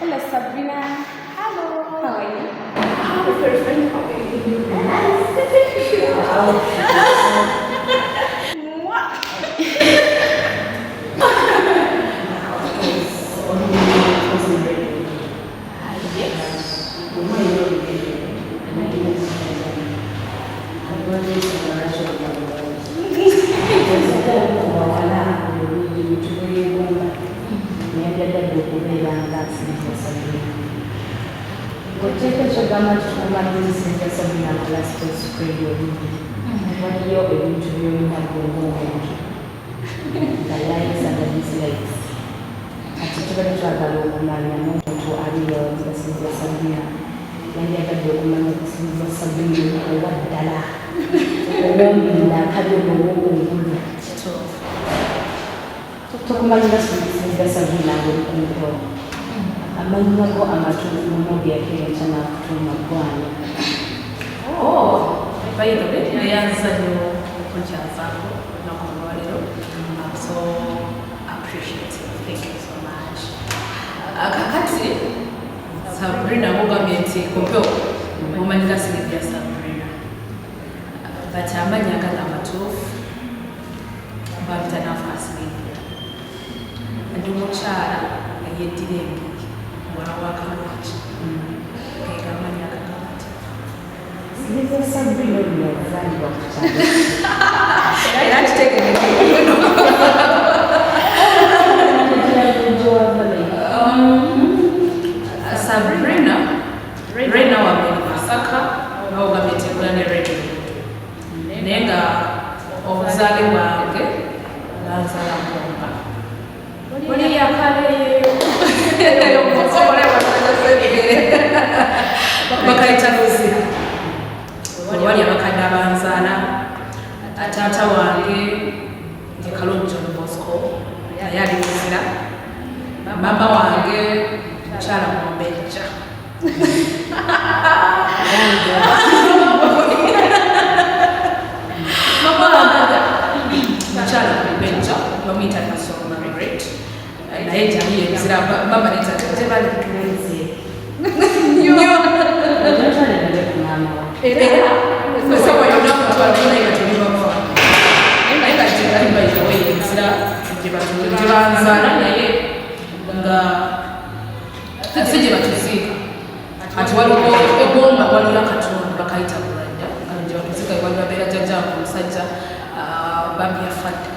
Hello, Sabrina. Hello. How are you? I'm very fine. How are you? Mwah. Yes. Neyaggadde okubeera nga Cynthia Sabrina. Ng'oteeka ekyogamba nti tukumaliriza Cynthia Sabrina akola Sports Radio bingi. Waliyo ebintu by'olina gwe ng'omuntu, the likes and the dislikes. Kati tubadde twagala okumanya n'omuntu ali nga Cynthia Sabrina yandyagadde okumanya ku Cynthia Sabrina owa ddala, ow'omunda, atali ono ow'okungulu. Kituufu. Tokumanyira Cynthia Sabrina ng'oli ku mpewo. Amannya go amatuufu mumogeako enkya n'akutuuma gwani? Oh, by the way, neyanza nnyo okunkyazaako olunaku olwaleero. I'm so appreciative. Thank you so much. Kakati Sabrina mugambye nti kumpewo mumanyira Sylvia Sabrina. But amannya agange amatuufu bampita Nafa Sylvia. Ndi mukyala eyeddira engeri, muwala wa Kalungi. Gega amannya agange amatuufu. Cynthia Sabrina ono yazaalibwa ku kyalo? Era kitegerekeke. Gyewava, like? Sabrina, right now I'm in Masaka, ogambye nti nkola ne radio. Naye nga obuzaale bwange banzaala Gomba. Oli yakaleeyo. Ebigere. Bakayita Luzira. Wali abakadde abanzaala, taata wange ye Kalungi John Bosco, naye ali Luzira. Maama wange mukyala Mumbejja. Mama wange mukyala Mumbejja bamuyita Kasolo Margaret, naye gyali Luzira. Mama ne taata tebali. Crazy. Nnyo. Otwalirabe ku maama wo. Era esawa yonna mutwala, naye nga tuli mama wange, naye nga gyebali, by the way, enzira gye banzaala, naye nga si gye batuziika. Ati waliwo egomba, waliwo akatundu bakayita Bulwadda, nga gye batuziika, wali babeera jjajjange omusajja. Bambi yafadde,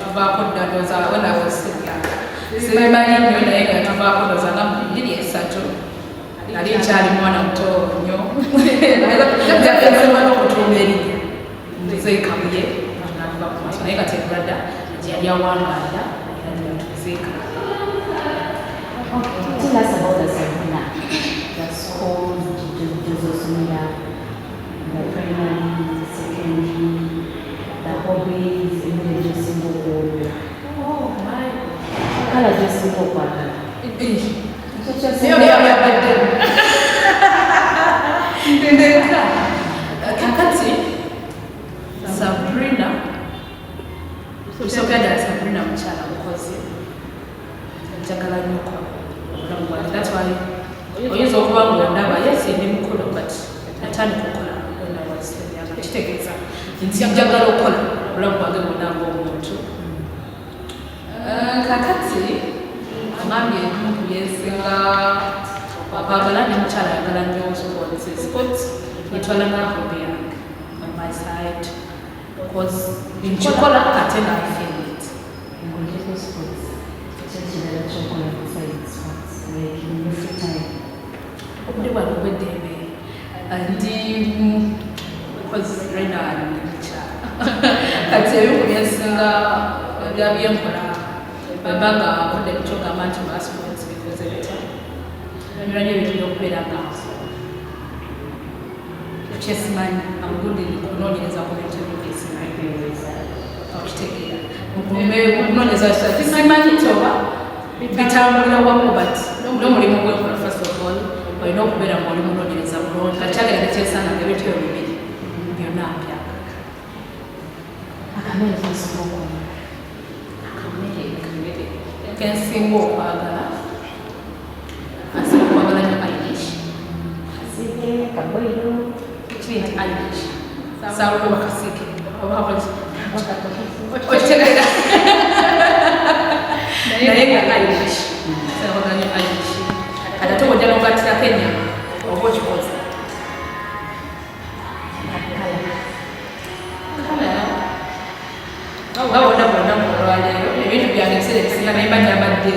tuvaako dda, ndowooza when I was still young, sibimanyi nnyo, naye nga tuvaako ndowooza nga mu 2003, nali nkyali mwana muto nnyo. Jjajja okutuuma erinnya Nze Kabuye, nakuva ku maaso, naye kati ebulwadda gye yali awangalira era gye batuziika. Okay, tell us about the Sabrina. The schools, gy'osomera, the primary, secondary, the hobbies, emmere gy'osinga okuwulira. Oh my. Colour gy'osinga okwagala. Ekyo ky'osinga. Naye byabadde ndeka. Kakati Sabrina, kusookera ddala, Sabrina mukyala mukozi, njagala nnyo okukola obulamu bwange. That's why oyinza okuba nga ondaba, yes, ndi mukulu, but natandika okukola when I was still young. Kitegeeza nti njagala okukola obulamu bwange bwonna ng'omuntu. Kakati agambye ebimu ku byensinga okwagala, ne mukyala ayagala nnyo sports. Sports etwala nga hobby yange on my side, because nkikola ate nga I feel it. Ng'ogyeko sports, ki ekirala ky'okola besides sports? Like in your free time? Obudde bwange obw'eddembe ndi, because right now I'm ndi mukyala. Kati ebimu ku byensinga bya byenkola bwemba nga budde bukyogamba nti mba sports bikoze bitya, nyula nnyo ebintu by'okubeera nga kyesimanyi amugundi kunoonyereza ku bintu ebimu byesimanyi, okitegeera? Okunoonyereza simanyi nti oba bitambulira wamu, but n'omulimu gwenkola, first of all, olina okubeera nga oli munoonyereza bulungi. Kati kyagenda nekyesanga nga ebintu ebyo bibiri byonna mbyagala. Akamere k'osinga okwagala? Akamere kensinga okwagala, Irish. Saalume bakasiike oba okitegeera, naye nga Irish, saagala nnyo Irish. Kati ate bw'ojja n'ogattirako ennyama, oba okikoze. Kale nga bonna bonna olwaleero ebintu byange ebiseera ebisinga naye mba nyambadde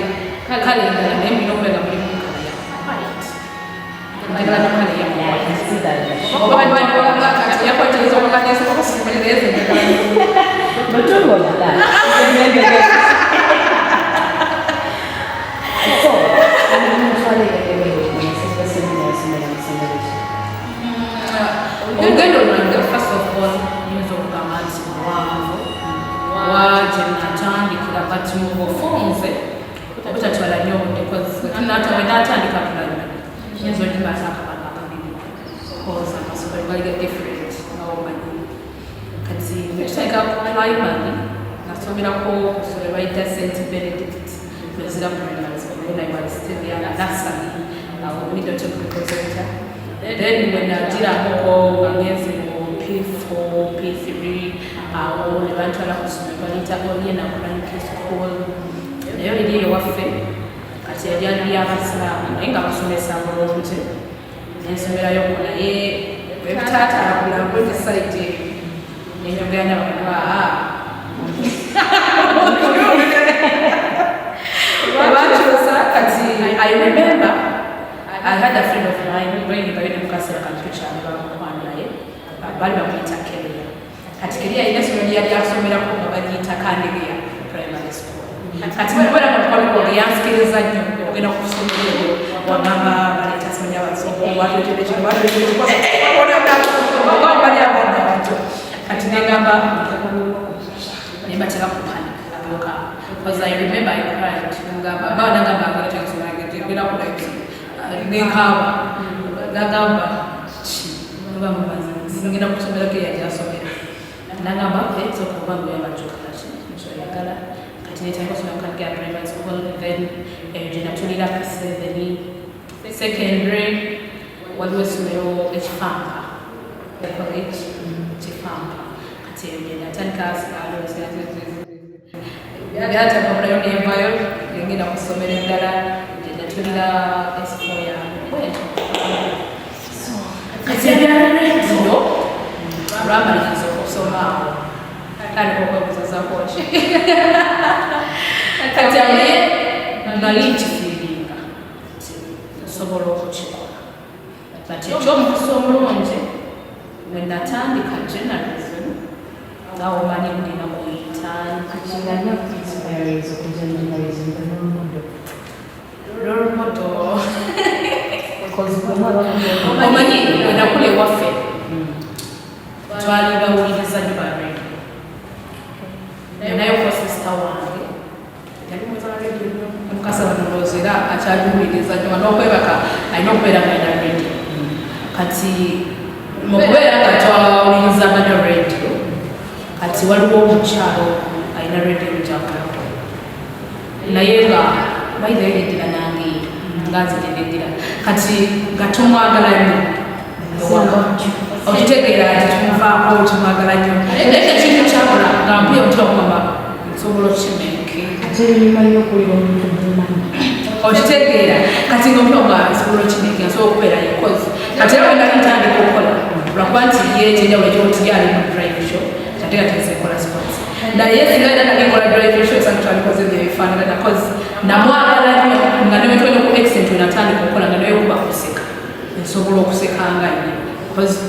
kale endala, naye mulina okubeera nga mulimu colour ya white. Njagala nnyo colour ya white. Oba kati yakwatiriza omukanesobokusimulereza njagala nnyo. But don't worry that. So, omutwale yasomera musomero ki? Olugendo lwange, first of all, nyinza okugamba nti muwanvu wa gye natandikira, but mu bufunze obutatwala nnyo obudde, we natandika primary nyinza ogimbaako akabanga akabiri, cause amasomero gali ga different nga womanyi. Kati nekitandika ku primary, nasomerako ku ssomero bayita St Benedict Luzira Primary School when I was still young, nursery, middle technical center. Then when nagirako nga ngenze mu P4, P3, awo ne bantwala ku ssomero baliyita Oliena Quranic School, naye liri ewaffe. Kati yali ali ly'abasiraamu, naye nga basomesa bulungi, nensomerayo naye ebitaatambula bulungi side eyo, nenyongera nabagamba bakyusa. Kati I remember I had a friend of mine going nga yine mukaseera kati tukyali bamukwano, naye baali bamuyita Keria. Kati Keria yina essomero lyeyali asomerako nga bagiyita Kandegeya Primary School. Kati kubeera nga mukwano gwange yansikiriza nnyo ogenda ku ssomero eryo, wagamba baleeta simanyi abazungu, batuletedde kino, batuletedde, bali abaana abato. Kati negamba nembatera ku panic abuka, because I remember I cried. Ngamba baba, nagamba agala kusoma, ngenda kuda, nenkaaba. Nagamba ki oba mubazi ngenda kusomera ke yali asomera. Nagamba sooka oba nguyamba kyokola ki kyoyagala. Kati netandika okusomera Kandegeya Primary School. Then eyo gye natulira P7. Secondary waliwo essomero ekifampa college Kifampa. Kati eyo gye natandika. Byatambulayo nenvayo nengenda ku ssomero eddala gye natulira S4 yange bwetyo. Kati ebya radio lwamaliriza okusoma, awo tandika okwebuuzazaako ki kati. Naye nali nkifeelinga nti nsobola okukikola, but ekyomukisa omulungi, bwe natandika journalism, nga omanyi kugenda kuyita. Kati nga nnyo inspires okujja mu journalism, the role model? Role model? Because bwe mwaba Omanyi bwe nakula ewaffe twali bawuliriza nnyo ba radio. Naye ko sister wange yali muweza wa radio nnyo, mukasa ndowooza era akyaliwuliriza nnyo, n'okwebaka alina okubeera nga alina radio. Kati mu kubeera nga twawulirizanga nnyo radio, kati waliwo omukyalo alina radio gyakolako, naye nga bayigayo yeddira nange nga nze gyendeddira. Kati nga tumwagala nnyo ewaka, okitegeera nti tumuvaako, tumwagala nnyo, naye ekintu kyakola nga mpuye omutima gugamba nsobola okukimeke. Ate ebinyuma by'okuwulira omuntu mumanyi. Okitegeera, kati nga omutima gwa nsobola okimeke, nsobola okubeerayo, cause kati era wenali ntandika okukola, lwakuba nti ye ekyenjawulo ekyokuti ye ali mu drive show, ate nga tenze nkola sports. Naye singa era nali nkola drive show, esanga twalikoze byebifaanagana, cause namwagala nnyo nga newetwene ku accent. Wenatandika okukola nga naye okuba kuseka, nsobola okuseka nga ye, cause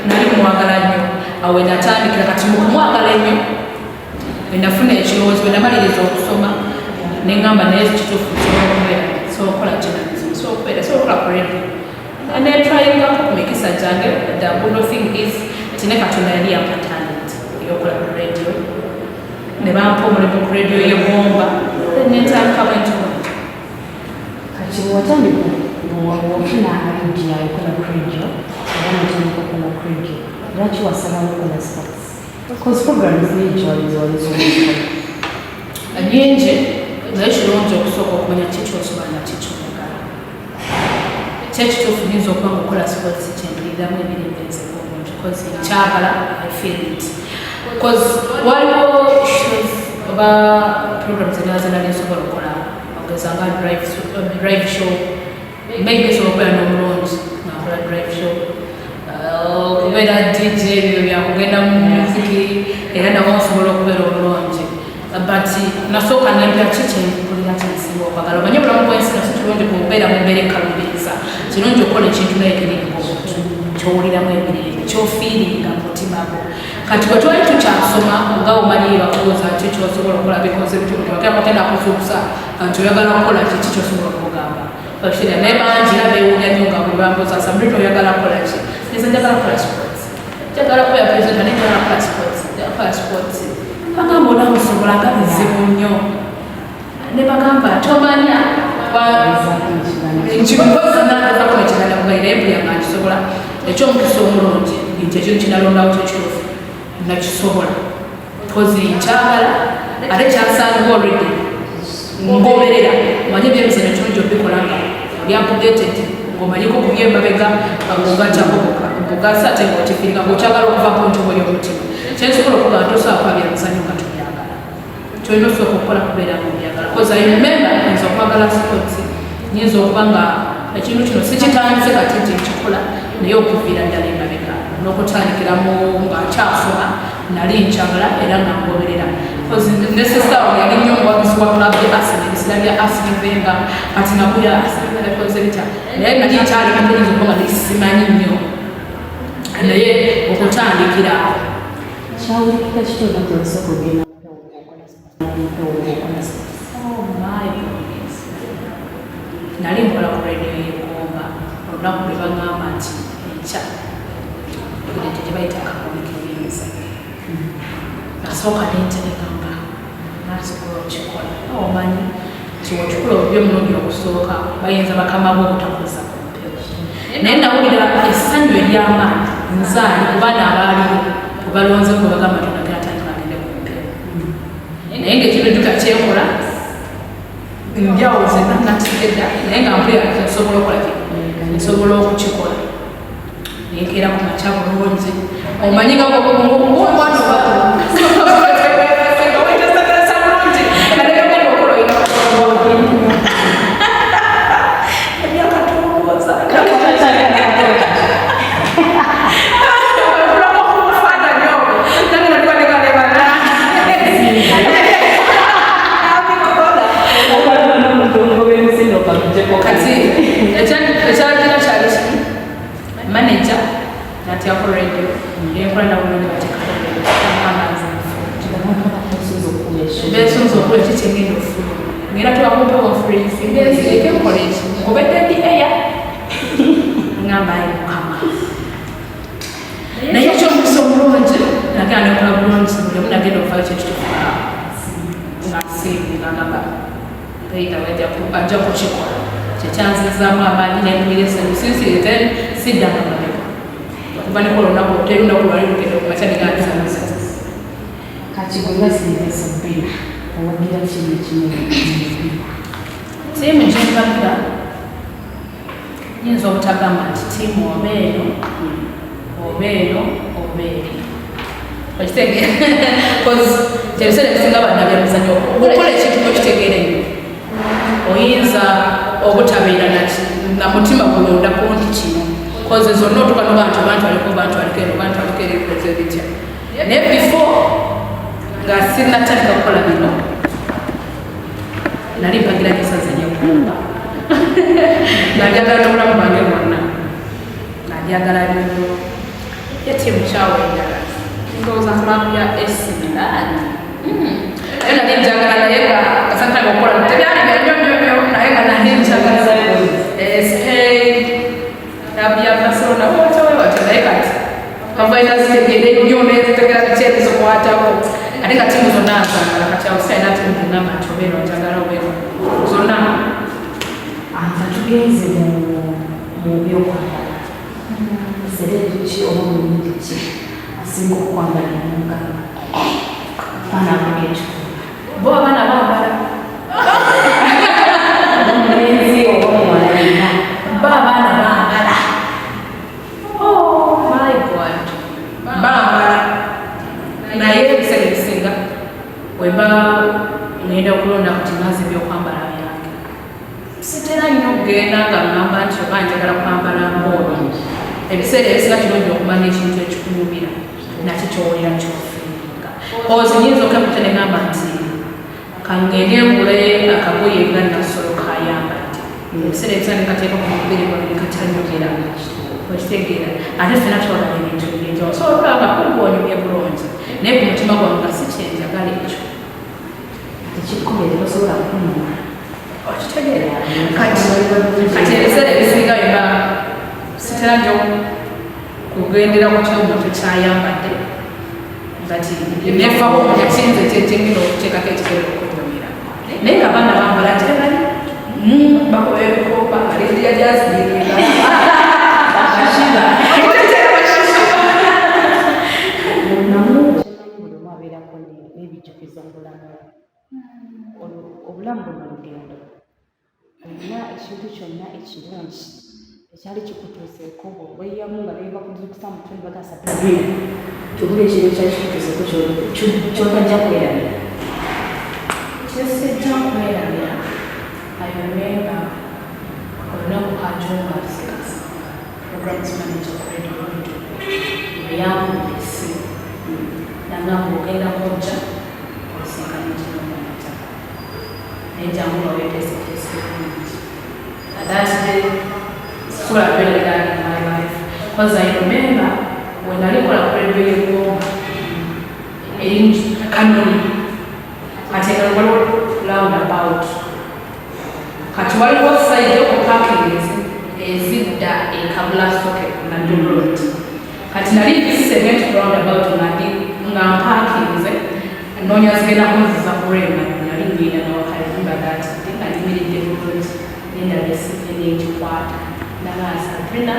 nali mwagala nnyo. Awo wenatandikira. Kati mu kumwagala ennyo, wenafuna ekirowoozo, wenamaliriza okusoma, neŋŋamba naye kituufu nsobola okubeera, nsobola okukola journalism, nsobola okubeera, nsobola okukola ku radio, netryingako ku mikisa gyange. The good thing is nti ne Katonda yali yampa talent eyokukola ku radio, ne bampa omulimu ku radio y'egomba, nentandika bwentyo. Kati bwewatandika, wafuna idea ekola ku radio era notandika okukola ku radio, lwaki wasalawo okukola sports? Cause programs nyingi walizokola. Nyingi, naye kirungi okusooka okumanya ki kyosobola naki kyoyagala. Kyekituufu, nyinza okuba nga okukola sports kyempuliramu emirembe nzeko. Because nkyagala, I feel it, because waliwo shows oba programs endala zenali nsobola okukola, ogeza nga drive show. Maybe nsobola okubeera n'omulungi nga nkola drive show, okubeera DJ, ebyo byakugenda mu muziki, era nawo nsobola okubeera omulungi. But nasooka nempya ki kyenkulira, kyensinga okwagala. Omanye obulamu bwensi naso kirungi kubeera mu mbeera ekkalubiriza, kirungi okukola ekintu naye kenyini ng'omuntu kyowuliramu emirembe, kyofiiringa mu mutima gwo. Kati bwe twali tukyasoma, nga omanyi bakubuuza ki kyosobola okukola, bikoze bityo kuzuukusa nti oyagala kukola kiki, kyosobola okugamba okitegeera. Naye bangi era beewuunya nnyo nga bwe bambuuza, "Sabrina, oyagala kukola ki?" Nze njagala kukola sports, njagala kubeera presenter, naye njagala kukola sports, njagala kukola sports. Bagamba, "Onaamusobola nga bizibu nnyo." Ne bagamba, "Tomanya." Nkikoza nagezako ekirala mugaire, naye mpulira nga nkisobola. Ekyomukisa omulungi nti ekintu kinalondawo kyekituufu, nakisobola 'cause nkyagala, ate kyansanga already ngoberera. Omanye ebyemizanyo kirungi obikola nga oli updated, ng'omanyiko ku byemabega, ng'ogattako bugasa, ate ng'okifiirika ng'okyagala okuvako ntobo y'omutima. Kyensobola okuba nti tosobola kuba byamizanyo nga tobyagala. Kyolina osooka okukola kubeera nga obyagala, 'cause I remember nze okwagala sports, nyinza okuba nga ekintu kino sikitandise kati nti nkikola, naye okuviira ddala emabega n'okutandikiramu nga nkyasoma nali nkyagala era nga ngoberera. Ne sister wange yali nnyo omuwagizi wa club ya Arsenal, ebiseera bya Arsene Wenger. Kati nakulya Arsenal ekoze bitya, naye nali nkyali muto, nyinza okuba nga simanyi nnyo, naye okutandikira awo. Kyawulikika kiti olunaku lwosooka ogenda mpewo ng'okola sports? Oh my goodness. Nali nkola ku radio y'Egomba. Olunaku lwe baŋŋamba nti enkya ogende gye bayita akakubi k'ebyemizannyo, nasooka nenteregamba nasobola okukikola. Omanyi nti okikola obubi omulundi ogusooka, bayinza bakama bo obutakuza ku mpewo. Naye nawulira essanyu ery'amaanyi nzaali ku baana abaaliwo obalonze gwe bagamba tonagera tandika agende ku mpewo. Naye ngaekintu juka kyenkola ndyawo zenna nategedda, naye nga mpulira nti nsobola okukola ki, nsobola okukikola. Nenkeera ku makya bulungi, omanyi nga omwana oba bulungi nga negagenda okukola, oyina emyaka tolowooza kulaba ku bufaananyi obwo, nange natuwandikalebana abikola. Kati ekyagira kyali kimu, manager natyako radio enkola nabulungi, bateekako radio, agamba nze nfu besunza okukola ki kyengenda okufuluma, ngenda tubakumpewo nfreeze ngenzireke nkola eki ngobedde ndi eya ngamba, "Ayi Mukama." Naye ekyomukisa omulungi nagenda nekola bulungi, buli omu nagenda okuvayo kyekituufu nga nsiimu ngagamba ajja kukikola. Kyekyanzizaamu amaanyi nempulira essanyu sinsi then siddanga mabega okuva nekola olunaku, teri lunaku lwali lugenda okumakya negandisamusa. Kati gwe nga Silvia Sabrina, owagira kino ekinene mupiira? Ttiimu gyempagira, nyinza obutagamba nti ttiimu oba eno oba eno oba eri, okitegeera? Ebiseera ebisinga bannabyamizanyo okukola ekintu nokitegeera ennyo, oyinza obutabeera na mutima gulondako nti kino, 'cause zonna otuuka noba nti oba ntwaliko, oba ntwaliko eno, oba ntwaliko eri, bikoze bitya. Naye before nga sinnatandika kukola bino, nali mpagira nyesaza ery'Eggomba, nga njagala n'obulamu bwange bwonna, nga njagala nnyo. Ye ttiimu kyawe endala, ndowooza club ya AC Milan. Naye nali njagala, naye nga kasantanga okukola tebyali bya nnyo nnyo nnyo, naye nga nali njagala Spain, club ya Barcelona, watyo watyo. Naye kati kavaina zitegeere nnyo nezitegeera biki ebizokwatako, ate nga ttiimu zonna nzagala. Kati awo sirina ttiimu gyengamba nti obeera njagala obeera zonna. Nga tugenze mu byokwambala, celeb ki oba muyimbi ki asinga okwambala emugamba abaana abagekikula? Bo abaana bambala. Omulenzi oba omuwala yenna. Bo abaana bambala. Oh my God. Sitera nnyo okugenda nga ŋŋamba nti oba njagala kwambala ng'ono. Ebiseera ebisinga kirungi okumanya ekintu ekikunyumira nakyo ky'owulira ky'ofeelinga. 'Cause nyinza okwemuta ne ŋŋamba nti kangende ngule akagoye nga Nassolo kayambadde. Ebiseera ebisinga ne kateeka ku mubiri gwange ne katanyumira. Okitegeera? Ate ffenna twagala ebintu eby'enjawulo. Osobola okulaba nga kuli onyumye bulungi naye ku mutima gwange nga si kyenjagala ekyo. Tekikubeera, tosobola kunyuma. Okitegeera? Kati ebiseera ebisinga byonna sitera nnyo kugendera ku ky'omuntu kyayambadde, but nefaako kinze kyengenda okuteekako ekigenda okunyumira. Naye nga abaana bambala ate bali bakuba ebikopa alindiya gyaziriringa. Bulamu buli omu abeerako n'ebijjukizo mu bulamu bwe. Obulamu buno lugendo. Olina ekintu kyonna ekirungi ekyali kikutuuseeko bweyamu nga bebakuzukusa mutwe ne bagamba, "Sabrina, tubula ekintu ekyali kikutuuseeko ky'otajja kwerabira"? Kyesijja kwerabira, I remember olunaku Kajumba Ssekasamba, programs manager ku Radio Budo, yankuba essimu nangamba, "Ogenda kujja osinkane kino manager, naye jangu nga weeteeseteese bulungi." And that day sisobola kwerabira in my life, because I remember when nali nkola ku radio y'eggomba eri Kanoni. Kati eno waliwo roundabout, kati waliwo side ku parking ezidda e Kabulasoke Nadu Road. Kati nali mpise ku roundabout nga ndi nga mpakinze noonya zigenda kunziza ku Rema. Nali ngenda nawaka. Remember that day nga nyimiridde bulungi, nendaba esimu n'egikwata nanga, "Sabrina."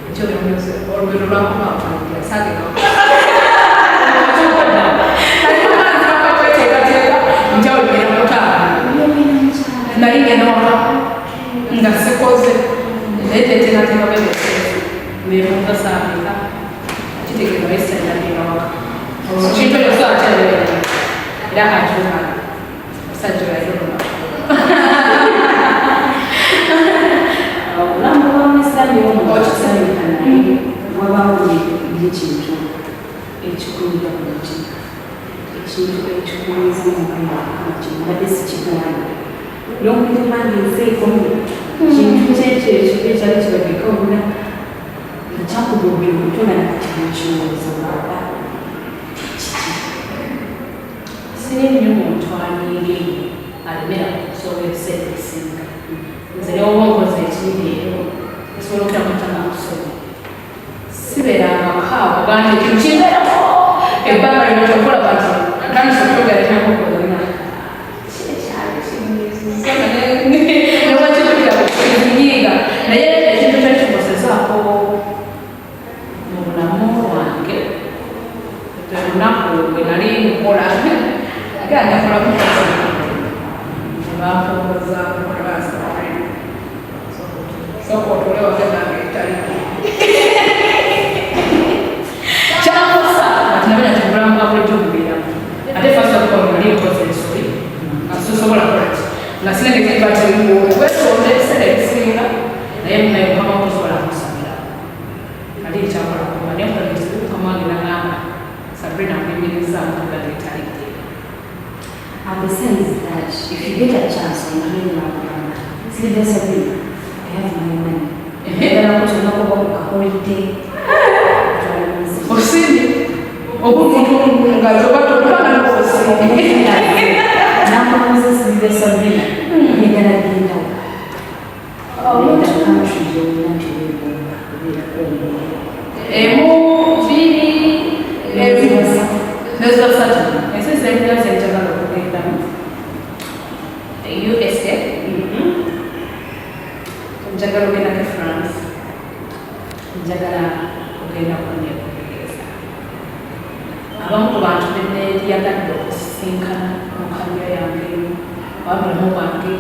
Ekyo olugendo lwakuba sagenda kweteekateeka nti awo genda mutaano. Nali ngenda waka nga sikoze, naye teteekateeka bweteeketeeka nebuuza saameka kitegeeza wesitayina genda waka. Kintu ekyo so akyalera era kakyuka omusajja oyo alina. Obulamu bw'amasanyu omusanyuka, naye wabaawo n'ekintu ekikunyiga ku mutima, ekintu ekikunyiza mukama kino mbadde sikigwana n'okugamba nga ensi ekomye. Kintu kyekyo ekibi ekyali kibabika obula nga kyakugobya omutwe nga nakati bwekirowooza oba kiki? Siri nnyo muntu anyiiga ennyo, alemera ku nsonga. Ebiseera ebisinga nze newoba nkoze ekibi leero, nsobola okutya mutanga kusoma sibeerangako awo gamba ekintu kimbeerako ebbanga lyonna. Kyokola bati atandise okwogera kyakukolera newakijukira nyiiga, naye ekintu kyakikosezaako mu bulamu bwange olunaku bwe nali nkola ate anjakolamu nebampogoza sooka otule wake nange etaliko kyakosa ati nabenya nti obulamu bwa bulijjo bubeeramu. Ate first of all nali nkoze ensobi nga sisobola kola ki nga sinegete bati wetonda ebiseera ebisinga, naye naye mukama kusobola kusabira nali nkyakola kuba naye nkola ensobi, mukama wange nagamba, "Sabrina, nkuyimiriza mukama etalidde." And besides that, if you get a chance on the Sylvia Sabrina, I have my money. Njagala kutuulako ku ka holiday. Osimbi oba omuntu nga toba tokubanga nokusimbi. Nakubuuza, Sylvia Sabrina, njagala gendawo. Omuntu country gy'olina nti weegomba obeerako omuntu. Emu, biri, neziba satu. Ensi zendira zenjagala okugendamu, USA, njagala ogendako e France, njagala kugendako nebugereza. Abamu ku bantu benneyagadde okusisinkana mu career yange oba bulamu bwange,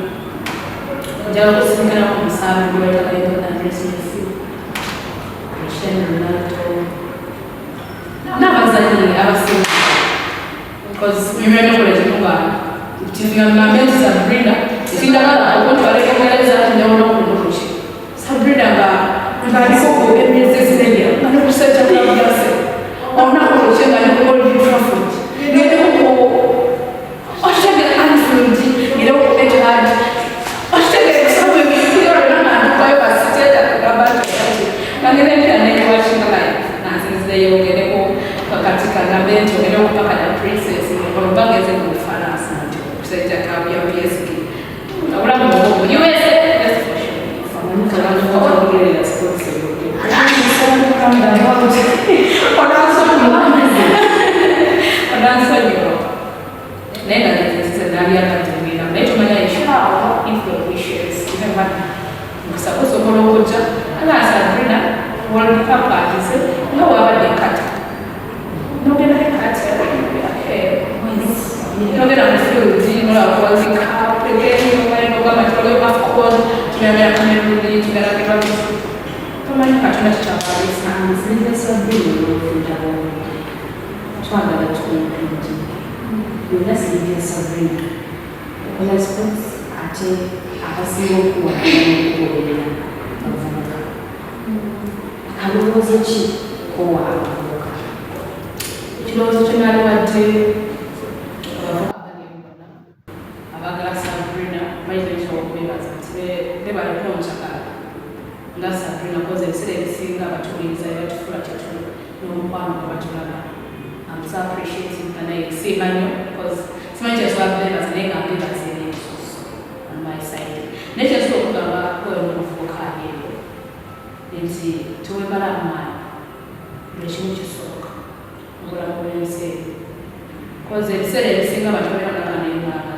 njagala okusisinkana ku musambi gwe bayita Lionel Andres Messi, Cristiano Ronaldo n'abazanyi abasinga, because nyumira nekola ekintu nga kizinga ngambe nti Sabrina Sindagala okuntwaleko omuweereza nti newona kunukuki Sabrina nga ngaliko ku Emirates Stadium nga nokusajja kulabugase olunaku lukye nga ndi ku Old Trafford, ngendeko ku, okitegera, Anfield, ngendeko ku Etihad, okitegera, ebisobola nga ntukayo basiteeta kugamba nti kati kangende empira nenewatchinga like nansinzireyo ngendeko kati kagambe nti ogende okupaka da Princess olwo ngenze mu Bufalansa nti okusajja cup ya PSG, obulamu obwo USA, that's for sure. Omanyi sports ebudde. Onansonyiwa, onansonyiwa, naye nga nze nalyagadde naye tumanya, inshallah, if God wishes, mukisa gusobola okujja nga Sabrina World Cup agize nga wabadde Qatar, nogenda e Qatar, nogenda mu field nolaba World Cup again, nogamba nti waliyo AFCON, tugenda Cameroon, tugenda genda, tomanyi Katonda kikyakwalisa. Sylvia Sabrina n'ofunta twagala tukompiti yonna. Sylvia Sabrina okola sports, ate abasinga okuwagala n'okugoberera bavubuka. Kalowoozo ki kowa abavubuka? Ekirowoozo kye naliwadde abavubuka abali bonna abaagala Sabrina, bayinza okwebaza nti bebaliko njagala nga Sabrina, koza ebiseera ebisinga batuwuliriza, batufuula kyetuli n'omukwano gwe batulaga. I'm so appreciative nga naye nsiima nnyo because simanyi kyesobola kubeebaza, naye nga mbeebaza ebyensusso on my side. Naye kyensobola okugamba oyo n'omuvubuka ali eyo nti tewemala amaanyi, buli kimu kisoboka mu bulamu bw'ensi eno, koza ebiseera ebisinga abantu babeera nga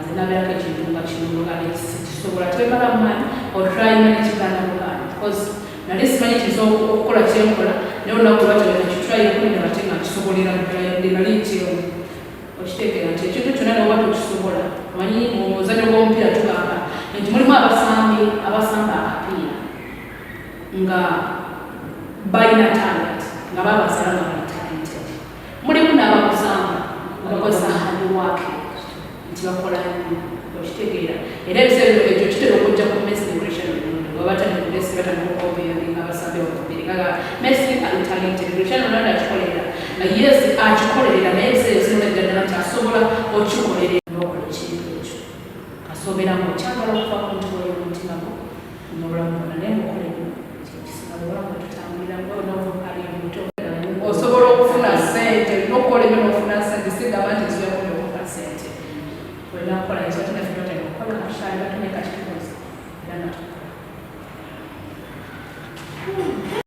nze nabeerako ekintu nga kino nga kisobola. Tewemala maanyi, otryinga nekigaana bugaana, because nali simanyi kisobola okukola kyenkola, naye olunaku lwatyo nakitryinga nabate nga nkisobolera ddala, yadde nali nkyewo. Okitegeera nti ekintu kyonna noba tokisobola. Omanyi mu muzannyo gw'omupiira tugamba nti mulimu abasambi abasamba akapiira nga balina talent, nga babazaala nga bali talented, mulimu n'abakusamba nga bakozesa hard work, nti bakola nnyo. Okitegeera, era ebiseera ekyo kitera okujja ku Messi ne Cristiano Ronaldo. Baba batandika Messi, batandika okucomparinga abasambi babiri nga Messi ali talented, Cristiano Ronaldo akikolerera nga yes, akikolerera, naye ebiseera ebisinga ddala nti asobola okikolerera n'okola ekintu ekyo kasoobera nga okyagala okuva ku ntobo y'omutima gwo n'obulamu bwonna, naye mukole nnyo kyekisinga bwobulamu bwe tutambulira n'ovubuka ali omuto. Osobola okufuna ssente, olina okukola ennyo n'ofuna ssente. Sigamba nti nzija okufa ssente, olina kukola ekyo, ate naffe twatandika okukola katukyali bato, naye kati tukoze era nga tukola.